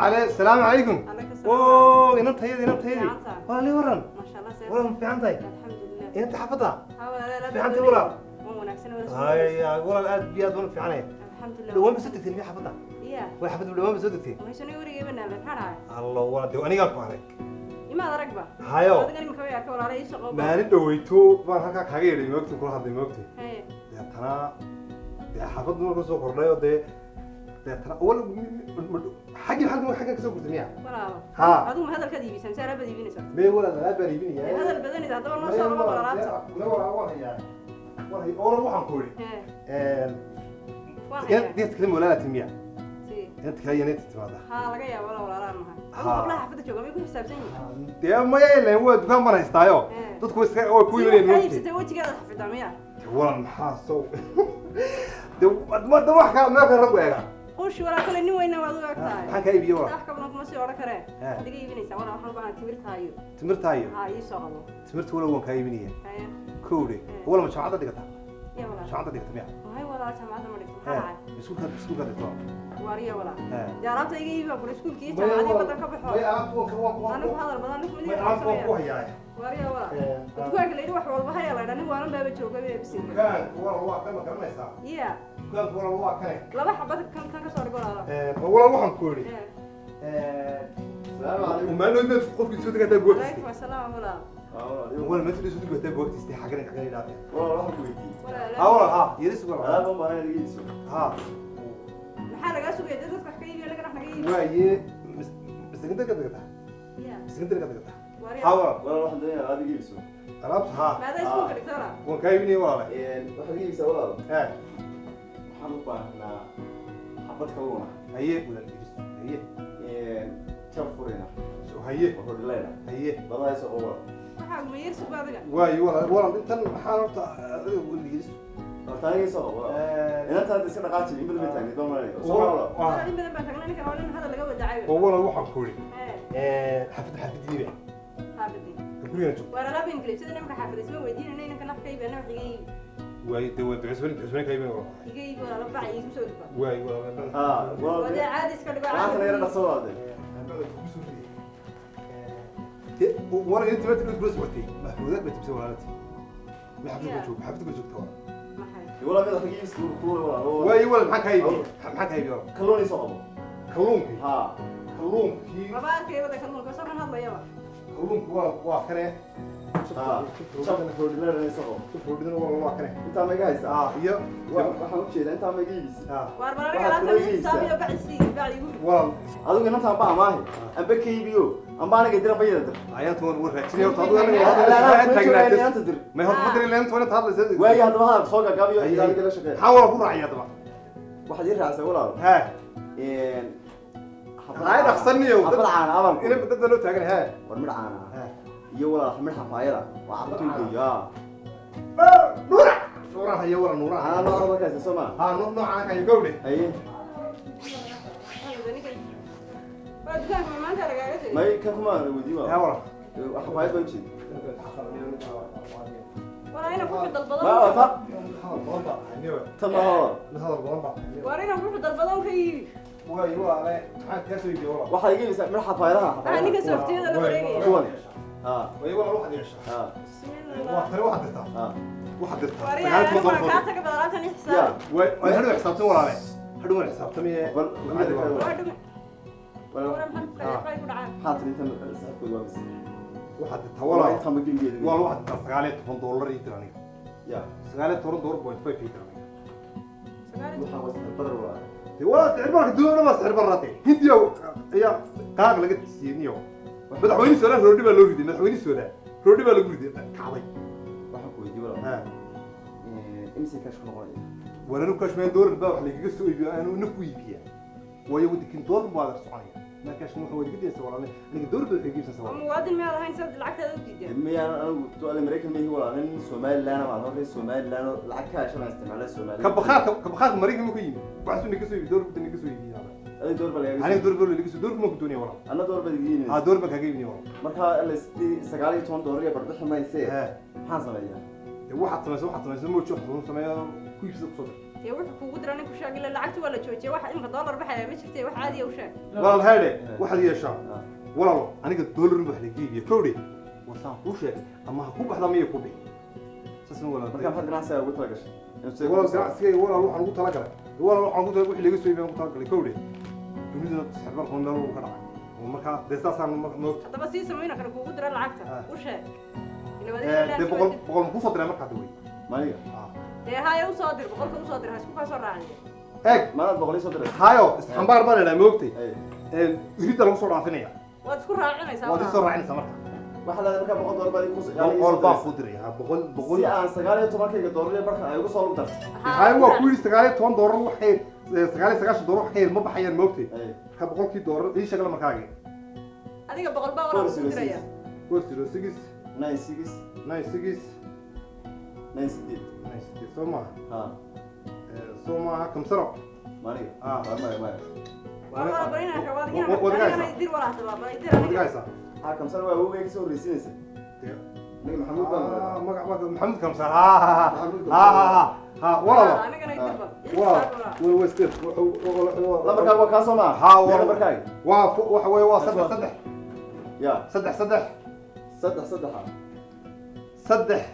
Ale salaamu calaykum. Alayka salaam. Oo, inantayadi, inantayadi. Fiicanta. Walaali, waran? Maasha Allah, see? Walaal, ma fiican tahay? Alxamdulilah. Inanta xaafadda? Haa walaal, aad Fiicantay baan walaal? waan wanaagsan walaal. Haya walaal, aad iyo aad baan u fiicanaya. Alxamdulilah. Dhawaan ba soo degteen miya xaafadda? Ya. Way, xaafadda dhawaan ba soo degteen. Mahayso warigayba naalay, maxaa dhacay? Allo walaal, dee anigaa ku arag. Imaad aragba? Hayo. Adigan imika way arkay walaala, ii shaqo. Maalin dhaweyto baan halkaa kaaga yeedhay, moogtay, kula hadlay, moogtay. Haye. Deetana dee xaafaddu marka soo kordhay oo dee deetana wal xaggii xaggan xaggan kasoo gurtay miya? Walaalo. Ha. Adigu ma hadalkaad iibisa mise alaabaad iibinaysaa? Mee walaal, alaab baan iibinayaa. Hadal badanid haddaba, noo soo qabo alaabta. Mee walaal, waan hayaa, waan hayaa. Walaal, waxaan ku idhi Hee. Waan hayaa. Inta kale walaalaa miya? Si. Inta kale yana timaada. Haa, laga yaabo walaal, walaalaan mahay. Ha. Adigu hablaha xaafadda jooga may ku xisaabsan yihiin? Dee maya, ileen waa dukaan baan haystaayo. Dadku way iska way ku Si imanayaan, wax kaa moogtay. iibsatay wejigaada xafidaa miya? Walaal, maxaa sow dee ma wax kaa meel kale rag u eega. Qushi walaal, kale nin weyna waad u eg tahay. Maxaan kaa iibiye walaal? Wax ka badan kuma sii odhan karee. Hee. Waxaad iga iibinaysaa walaal, waxaan u baahan timirtaayo. Timirtaayo? Haa, ii soo qabo. Timirta walaal waan kaa iibinaya. Haye. Kowdhe, walaal, ma jaamacadda dhigataa? Ya walaal. Jaamacadda dhigata miya? Maxay walaal, jaamacadda ma dhigto, maxaa dhacay? Iskuulka, iskuulka dhigto? Waariya walaal. Hee. Dee alaabta iga iibi baa kula, iskuulkii iyo jaamacadii badan ka baxo. May, alaabta waan waan Anigu hadal badan ninku may mid alaabta waan ku hayaa. Waariya walaal. Hee. Dukaanka la yidhi wax walba haya la yidhaa, nin waalan baaba jooga bee bisinka. Dukaanka walaal waa kan, ma garanaysaa? Ya. Dukaanka walaal waa kane. Laba xabad kan kan ka soo dhigo walaal. Walaal, waxaan ku idhi Hee. Salaamu calaykum. Umaanood meed qofkii soo degataa buugtiistay. Alaykum asalaam walaal. Walaal, meed soo degataa buugtiistay, xaggan xaggan idhaafeen. Walaal, waxaan ku weydiiyey. Walaal. Ha walaal, ha yaris walaal. Alaab ma baahan inaad iga iibso. Ha. Maxaa lagaa sugaya dee, dadka wax ka iibiya lagana wax naga iibiyo. Waaye, misaginta ka degataa? Ya. Misaginta ka degataa? Waariya. Ha walaal. Walaal, waxaan doonayaa alaab iga iibso. Alaabta ha. Maadaa iskuulka dhigta walaal? Waan kaa iibinaya walaale. Waxaad iga iibsaa walaal. Hee. Waxaan u baahnaa xabad kalluuna. Haye walaal, yaris, haye. Jab furina. Haye. Oo hodhileyna. Haye. Labadaa isoo qabo walaal. Waxaa ma yar sugo adiga. Waaye walaal, walaal, intan maxaa horta adiga yaris? Horta aniga isoo qabo walaal. Inanta hadda iska dhaqaaji, in badan bay taagneed baan malanaya. Soo qabo walaal. Walaal, in badan baan taagnaa, ninkan waa nin hadal laga wadaacay. Oo walaal, waxaan ku idhi Hee. xaafid xaafiddiiba Xaafadii. Gurigana joogto. Waar alaab in kale sida nimanka xaafada isma weydiinayna, inanka naf ka iibi, anna wax iga iibi. Waaye dee waa ducusbani, ducusbani kaa iibinaya walaal. Iga iibi walaal, bac iigu soo dhiba. Waaye walaal. Haa walaal. Waa dee caadi iska dhigo. Maanta naga dhaqso walaal dee. Walaal, inta maanta kula socotay maxfuudaad bay tibsay walaalati, ma xafid ku joog, xafid ku joogta walaal. Maxay? Walaal, mid wax iga iibso kulul walaal. Waaye walaal, maxaan kaa iibiyey, maxaan kaa iibiyey walaal? Kalluun isoo qabo. Kalluunkii? Haa. Kalluunkii. Laba arkay wada kalluunka soo kan hadlayaba. Kalluunku walaal waa kane. Haa. Jab hodhileyna isoo qabo. Roodhidana walaal waa kane. Intaa ma iga haysaa? Ah, iyo Waxaan u jeedaa intaa ma iga iibisay. Ah. Waar bal aniga Waxaad alaabta kula mid xisaabiyo iibsaa. bac isii, bac igu. Walaal. Adigu inantaan ba amaahi. Amba ka iibiyo. Amba aniga dir, amba iyada dir. Ayaanta waan raajinaya horta adigu aniga Alaab taagnaatay. inanta dir. May horta ma dirin leenta inta hadlaysa. Waayo haddaba hadalka soo gagaabiyo iyo adiga la shaqeeya. Maxaa walaal ku raacaya haddaba? Waxaad ii raacsaa walaal. Hee. Xabad Ay dhaqsaniyo. xabad caana abaan ku. Ina dad loo taagan, hee. War midh caana ah. Hee. Iyo walaal midh xafaayada. Waa carruurta u geeyo. Haa. Nuura nuuraan hayo walaal, nuuraan. Caana nooca marka haysa soo ma? Ha, noocaan hayo gowdhe. Haye. Waa dukaanka ma maanta lagaaga tegay? May kan kuma weydiin hee walaal. Walaal. Xafaayad baan ujeeda. Walaa inaan ku dalbado. Ma ta Hadal badan baa tahay. tan ma walaal. Mid hadal badan baa tahay. Waar inaan ku dalbado ka iibi. Waayo walaale, maxaan kaa soo iibiyey walaal? Waxaad iga iibsaa midh xafaayadaha. Ah, ninka softiyada la wareegaya. Kuwan. Haa. Waayo walaal, waxaad yeeshaa. Haa. Bismillah. Waa tani, waxaad dirtaa. Haa. Waxaad dirtaa. Waar 19 anigu dollar. kaa taga bal alaabtan ii Ya. xisaabi. Way way, hadhow xisaabtan walaale, hadhow waan xisaabtamaye. Bal caadi waa. Waa dhume. Walaal. War maxaa ku dhacay? Maxaa tiri intan saaxiibkood waa mis? Waxaad dirtaa Walaal walaal. intaan ma gebigeeda. Walaal, waxaad dirtaa $19 ii dir aniga. Ya. $19.5 ii dir aniga. Waxaan waa sicir barar walaal. Dee walaal, sicir bararka dunida dhan baa sicir bararate. Hindiya ayaa qaaq laga siiyey niyo. Madaxweyne Suudaan roodhi baa loo riday, madaxweyne Suudaan roodhi baa lagu riday kacday. Waxaan ku weydiiyey walaal. Ha. Imse cash ku noqonaya? War anigu cash meel doolar baa wax lagaga soo iibiyo, aanu ina ku iibiya, waayo waddankin doolar baa adeer soconaya. Maa cash wuxuu wada gadaysa walaal, aniga doolar baa waxay iibsanaysa Waa walaal. muwaadin miyaad ahayn sidaad lacagtaada u diideen? Miyaan anigu duale Maraykan mihi walaal, nin Somaliland baan horey Somaliland oo lacag cash baan isticmaalay Somaliland. Ka bakhaarka, ka bakhaarka Maraykan ma ku yimi, waxaasuu naga soo iibiy, doolar buu naga soo iibiyey. Adiga door baa lagaga Aniga doolar baa laga soo, doolar kuma ku doonaya walaal. Anna door baad iga iibinaysa. Haa, doolar baan kaaga iibinaya walaal. Marka la $19 iyo barbixi maysee. Hee. Maxaan sameeyaa? Dee waxaad samaysa, waxaad samaysa mooji, wax sameeyo ku iibsada kusoo dir. Dee wuxuu kuugu dira ninku sheeg, ila lacagta waa la joojiyay, waxa imika doolar baxaya ma jirte, wax caadiya u sheeg. Walaal heedhe, waxaad yeeshaa walaalo, aniga doolar wax laga iibiya kowdhe, wasaan kuu sheegay ama ha ku baxda miya ku bixi saasna walaal. Marka maxaad ganacsiga ugu tala gashay? Inuu sidee walaal kugu soo- ganacsigayga walaal waxaan ugu talagalay, walaal waxaan ugu talagalay wixii laga soo iibiyay ugu talagalay kowdhe, duniduna sixir meel walba ka dhacay oo markaa dee saasaan moogta. Haddaba sii samayna kale kuugu dira lacagta. Ah. U sheeg. Ila waad Dee 100 100 ma kusoo diray markaa dawey? Maniga? Dee haya, usoo dir 100-ka, usoo dir, ha isku kaa soo raaciye. Eeg. Maanaad 100 ii soo diraysa? Hayo, isxambaar baan idhaa moogtay. Ay. Iridda lagu soo dhaafinaya. Waad isku raacinaysaa. Waad isoo raacinaysaa marka. Waxaa leedahay markaa $100 baad ii ku- ii 100 soo baan diraysa. kuu diraya, 100 100. Si aan 19-kayga doolar iyo barka ay ugu soo lug darto. Hayo, waa ku yidhi $19 wax ka yar, 99 doolar wax ka yar ma baxayaan moogtay. Ay. Marka 100-kii doolar ii sheegla markaagi. Adiga 100 baa walaal kugu diraya. 406. 96. 96. 98. 98 soo maaha? Ha. Soo maaha Kamsaro? Maniga? Ah. Waa maya, maya. Waa walaal barinaya, waad Waad anigana gahaysaa. dir walaal haddaba, bal dir Waad aniga. gahaysaa. Ha, Kamsar waa awowgay kasoo horreysiinaysa. Aniga Maxamuud baan Ah, la magac magac Maxamuud Kamsar, ha ha ha. Maxamuud ha ha ha ha walaalo. Anigana dir bal. Walaalo, way way step. Lambarkaaga waa kaa soo maaha? Ha. Mee lambarkaaga? Waa waxa weeye waa 3 3. Ya. 3 3. 3 3 ah. 3.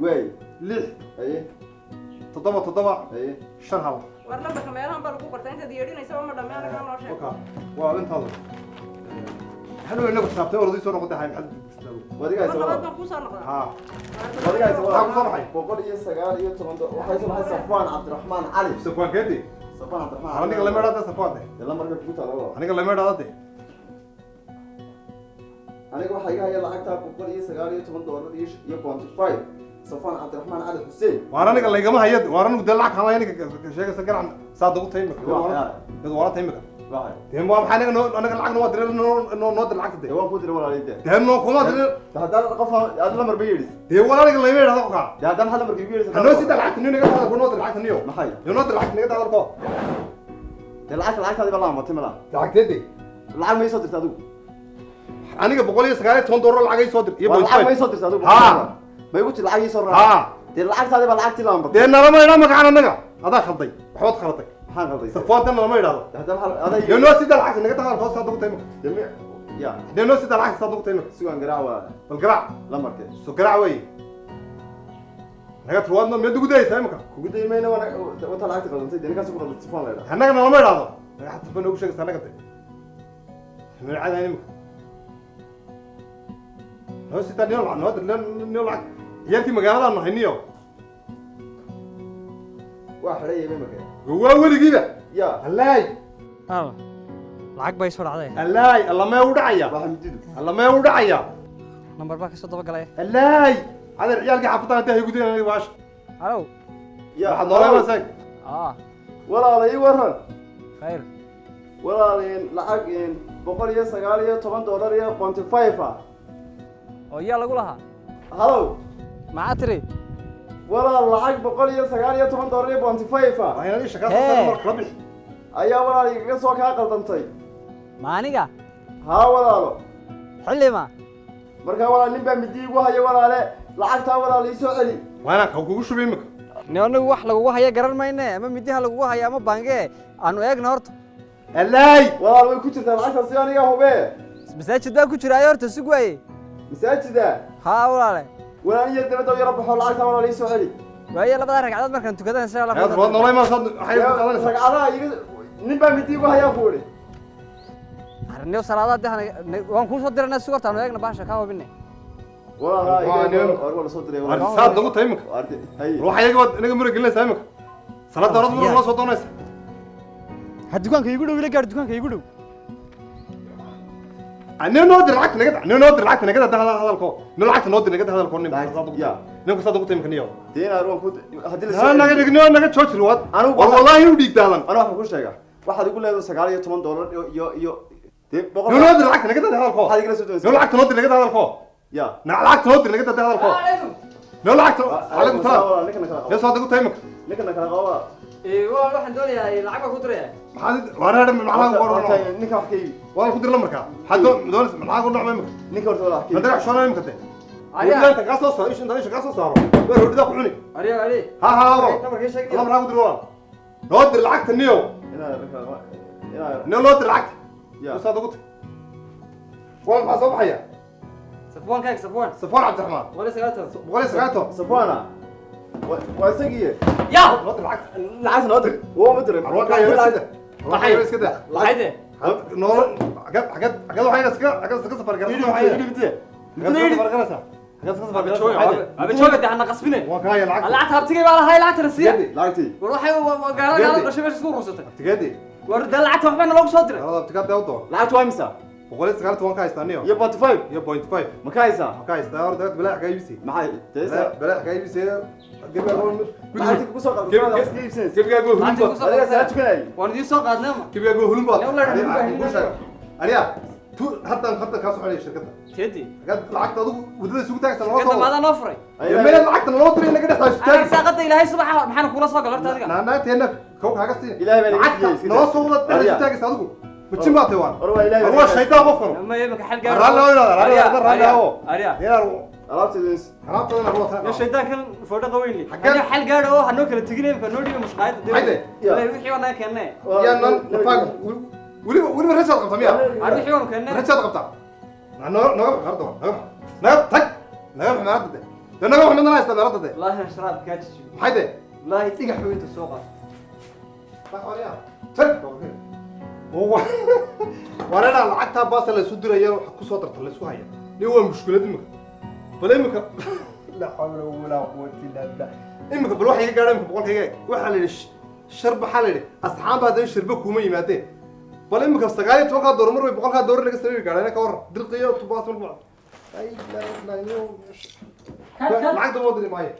Waay. 6. Haye. 7 7. Haye. 5 1. War lambarka meelahan baa lagu qortaa, intaad yeedhinaysa ma dhamme, anigana noo sheeg. Waka waa intaadu hadhow inagu xisaabtay orodii soo noqotay hay maxaad Waad iga Mar haysa labaad walaal. baan kuusoo noqdaa. Ha. Waad iga haysa walaal. Maxaa ku soo baxay? 119 waxay soo baxay Safwaan Cabdiraxmaan Cali. Safwaan keedi? Safwaan Cabdiraxmaan Cali. Aniga lama idhaahda Safwaan de. Dee lambarka kugu taala walaal. Aniga lama idhaahda de. Aniga waxaa iga haya lacagta $119 iyo .5, Safwaan Cabdiraxmaan Cali Xuseen. Waar aniga laygama hayo, waar anigu dee lacag kama aniga sheegaysa ganac saad ugu tahay imika. Waa. Dad waala tahay imika. Waxay. Dee waa maxay aniga noo aniga lacagna waa diray, noo noo noo dir lacagta. Dee Dee waan ku diray walaalay dee. Dee noo kuma diray. Dee haddaan qof aad lambar ba yeedhis. Dee walaal aniga layma idhaahdo qofka. Dee haddaan hal lambarka igu yeedhis. Ha noo sida lacagta niyo naga hadalko, noo dir lacagta niyo. Maxay? Dee noo dir lacagta naga hadalko. Dee lacagta lacagtaadii baa la amatay malaa. Lacagteedii? Lacag ma ii soo dirtay adigu? Aniga $119 lacag ii soo dir iyo Waa point lacag ma five. ii soo dirtay adigu? Ha. Ma igu tir lacag ii soo raac? Ha. Dee lacagtaadii baa lacagtii la ambatay. Dee nalama idhaa magacaan anaga, adaa khalday, waxbaad khalatay. Maxaan qalday? Safwaantan nalama idhaahdo. Dee haddaan hal adaa Dee noo sida lacagta naga hadalko saad ugu tahay imika. Dee ya. Dee noo sida lacagta saad ugu tahay imika. Sugaan garaac walaal. Bal garaac. Lambarkee? Soo garaac wey naga turwaadno, miyaad ugu dayaysaa imika? Kugu dayi mayna, wana wata lacagta qaldantay, dee ninkaas ku qaldantay Safwaan la idhaa. Annaga nalama idhaahdo, naga xataa ba noogu sheegaysa annaga de magacada imika noo sitaa niyo lacag noo dir niyo lacag ciyaalkii magaaladaan nahay niyo. Waa xidhay yahay imika. Waa weligiiba. Ya. Allaay. Al lacag bay soo dhacday. Allaay, allamee u dhacaya. Waa xamididu. Allamee u dhacaya. Nambar baa kasoo dabagalaya. Allaay, adeer, ciyaalkii xaafadaan intee hay gudayn baasha. Halow. Ya. Waxaad noola imanaysaa. Ah. Walaal, ii waran. Khayr. Walaal, lacag $119 iyo .5 ah. Oo yaa lagu lahaa? Halow. Maxaa tiri? Walaal, lacag $119 iyo .5 ah. Waa inaad isha kaa soo saar marka la bixi. Ayaa walaal igaga soo kaa qaldantay. Ma aniga? Haa walaalo. Xilli ma Markaa walaal nin baa midi igu haya walaale, lacagtaa walaal ii soo celi. Waa inaan ka kugu shubay imika. Ni anagu wax lagugu haya garan mayne, ama midiha lagugu haya ama baange, aanu eegna horta. Allaay. Walaal, way ku jirtaa lacagtaasi, aniga hubee. Masaajid baa ku jiraayo horta, sug waaye. Masaajida? Haa walaale. Walaal, iyo dabadda u yara baxo, lacagtaa walaal ii soo celi. Waaye labadaa ragcadood markaan tukadana insha Allah. Ayaad waad noola imanaysaa, waxay ku qaadanaysaa. Ragcadaha iga nin baa midi igu hayaa ku idhi. Arniyo salaadaha dee waan kuu soo diranaa, sug horta, aanu eegna baasha kaa hubine. Walaal haa Waa iga war waa la soo diray walaal. Saad nagu tahay imika. Haye. Waxa iyaga waad inaga mura gelinaysaa imika, salaada horad mura noo soo doonaysa. Ha, dukaanka iigu dhow ila gaar, dukaanka iigu dhow. Nin noo dir lacagta naga, nin noo dir lacagta naga da hadalko, nin lacagta noo dir naga hadalko, nin Ya. ninku saad ugu tahay imika niyo. Dee inaad waan ku haddii la Ha, naga dhig niyo, naga jooji ruwaad. Anigu war wallahi inuu dhiig daadan. Anigu waxaan ku sheegaa waxaad igu leedahay $19 iyo iyo dee 100. Nin noo dir lacagta naga da hadalko. Waxaad igala soo Nin doonaysaa. lacagta noo dir naga da hadalko. Ya. Na lacagta noo dir naga da hadalko, nin lacagta calaykum salaam. Ninkana kala Nin qabo. saad ugu tahay imika. Ninkana kala qabo. Walaal, waxaan doonayaa lacag baan ku diraya. Maxaad waar hadha macnaha Horta war ninka wax ka iibi. Waa ku dir lambarka, maxaad doonaysa maxaa ku dhacma imika? Ninka horta walaal wax ka iibi. Madara xushoona imika de roodhida inta kaa soo saaro, isha inta isha kaa soo saaro waa roodhida ku cuni. Ariya ari. Ha ha, walaal. Nambarkii sheeg. Lambarkaa ku dir walaal. Noo dir lacagta niyow. Inaad inaad Niyow, noo dir lacagta. Ya. Usaad ugu tag. Waa maxaa soo baxaya? Safwaan kaag, Safwaan. Safwaan Cabdiraxmaan. 190. 190. Safwana waa isagiiye. Ya. Noo dir lacagta. Lacagta noo dir, waa ma diray. Arwaankaa yaro iska dah, arwaankaa yaro iska dah. Maxay dee? Noolo xagad xagad xagad waxayna iska safar garaysa, waxayna xagad iska safar garaysa, xagad iska safar garaysa. Aba jooga dee, hana qasbine. Waan kaaya lacagta. Lacagta habtigay baa lahay, lacagtana siiya. Geedi. Lacagtii. War waxay gaala gaala dhashay meesha isku urursatay. Abtigeedi. War dee lacagta waxbaa naloogu soo diray. Alada abtigaad dee u doon. Lacagtu waa imisa? 119 ka haystaa niyo. Iyo 0.5. Iyo 0.5. Ma ka haysaa? Ma ka haystaa? Hor dad bilaax ka iibsi. Maxay taysa? Bilaax ka iibsi. Lacagta kugu soo qaldan, iska iibsanaysa. Gebigaagu hulun Lacagta baad. kugu soo Adiga saa tukanayay. Waan idiin soo qaadnay ma. Gebigaagu hulun baad. Yaa walaal, hulun baa helin. Ariya tu haddan kaa soconaya shirkadda. Teedi. Xagad lacagta adigu waddada isugu taagsan loo Shirkadda soo maadaa noo furay. Iyo meel lacagta loo diray naga dhexdaa isu Anaga taagaysa. saaqada Ilaahay subaxa maxaan kula soo galay horta adiga? Naanaagteena kow kaaga sii. Ilaahay baa naga Lacagta siiyey, iska noo daa. soo wada dhexda isu Ariya. taagaysa adigu. Ma jin baa tahay waan? War waa Ilaahay baa War waa naga shaydaan qofkan. Ma imika xal gaar. Raalli oo inaad raalli oo raalli oo. Ariya. Inaad Alaabteeda alaabtadana ku Ya shaydaankan foodha qaweyn. Xaggee? Aniga xal gaar oo hanoo kala tegin imika noo dhiibay mushqaayada. Maxay? Ilaahay wixii waa naga keennay. Yaa nan nafaag weliba rajaad qabtaa miya? Ar wixii waanu keennay. Rajaad qabtaa. Naga bax meherada, naga bax. Naga tag. Naga bax meherada de. Dee naga bax, midna haysta meherada de. Wallaahi aan sharaab kaa jijibi. Maxay de? Wallaahi dhigax buu inta soo qaatay. Bax wariyaa. Tag. Wareena lacagtaa baasa la isu diraya, waxa ku soo darta la isku haya. Nin waa mushkilad imika. Bal imika la xawla walaa quwwata illa billah. Imika bal waxa iga gaadhay imika boqolkayga eeg. Waxaa la yidhi sharba, waxaa la yidhi asxaab baa sharba kuuma yimaadeen. Bal imika 19-kaa doolar mar bay 100-kaa doolar laga sameeyi gaadhay ka waran. Dirqiyo tubaas mar. Ay la la yo. Lacagta moo diri maayo.